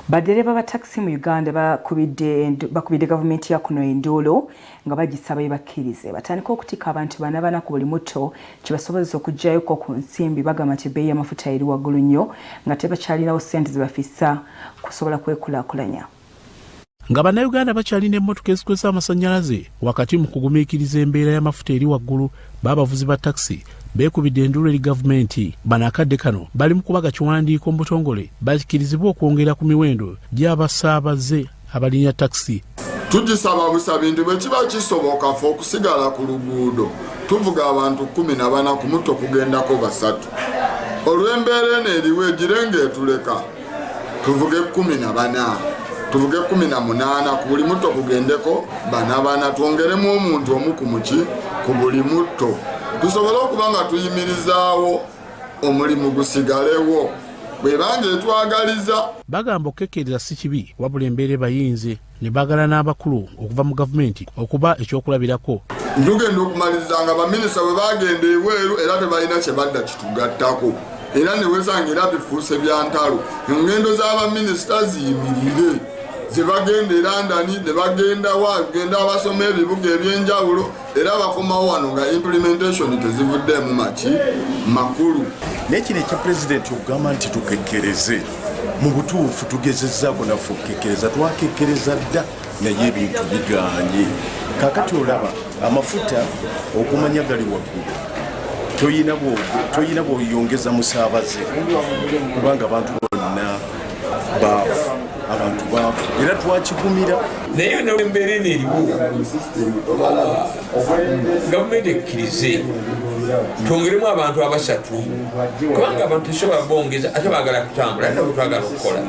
Baddereeva ba takisi mu Uganda bakubidde gavumenti ya kuno enduulu nga bagisaba ebakkirize batandike okutikka abantu bana bana ku buli mutto kibasobozesa okuggyayo ko ku nsimbi. Bagamba nti ebbeeyi y'amafuta eri waggulu nnyo nga tebakyalinawo ssente zebafissa kusobola kwekulaakulanya. Nga Bannayuganda bakyalina emmotoka ezikozesa amasannyalaze wakati mu kugumiikiriza embeera y'amafuta eri waggulu, baabavuzi ba takisi beekubidde enduulu eri gavumenti. Bano akadde kano bali mu kubaga kiwandiiko mu butongole bakikirizibwe okwongera ku miwendo gy'abasaabaze abalinya takisi. Tugisaba busabi nti bwe kiba kisoboka fe okusigala ku luguudo tuvuga abantu 14, ku mutto kugendako basatu, olw'embeera eno eriwo egire ng'etuleka tuvuge 14, tuvuge 18, ku buli mutto kugendeko bana bana, twongeremu omuntu omu ku muki ku buli mutto, tusobole okuba nga tuyimirizaawo omulimu gusigalewo bwebanga etwagaliza. Bagamba okukekkereza si kibi, wabula embeera ebayinze ne baagala n'abakulu okuva mu gavumenti okuba ekyokulabirako. Tugenda okumaliriza nga baminisita bwe bagenda ebweru era tebalina kye badda kitugattako, era ne wesanga era bifuuse bya ntalo. Engendo z'abaminisita ziyimirire, ze bagenda e London ne bagenda wa genda abasoma ebibuga ebyenjawulo, era bakomawo wano nga implementation tezivuddeemu maki makulu. Naye kino ekya pulezidenti okugamba nti tukekkereze, mu butuufu tugezezzaako naffe okukekkereza, twakekkereza dda, naye ebintu biganye. Kakati olaba amafuta okumanya gali waggulu, toyina bwoyongeza musaabaze kubanga abantu bonna baavu, abantu baavu, era twakigumira. Naye embeera eno eriwo, gavumenti ekkirize twongeremu abantu abasatu, kubanga abantu tesobola bongeza ate baagala kutambula, ate nabo twagala okukola.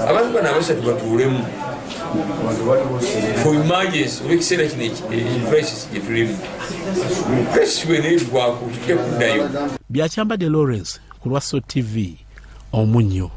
Abantu bano abasatu batuulemu for emergency olwekiseera kino crisis gye tulimu. Crisis bweneegwako tujja kuddayo. Byakyambadde Lawrence ku lwa So TV Omunnyo.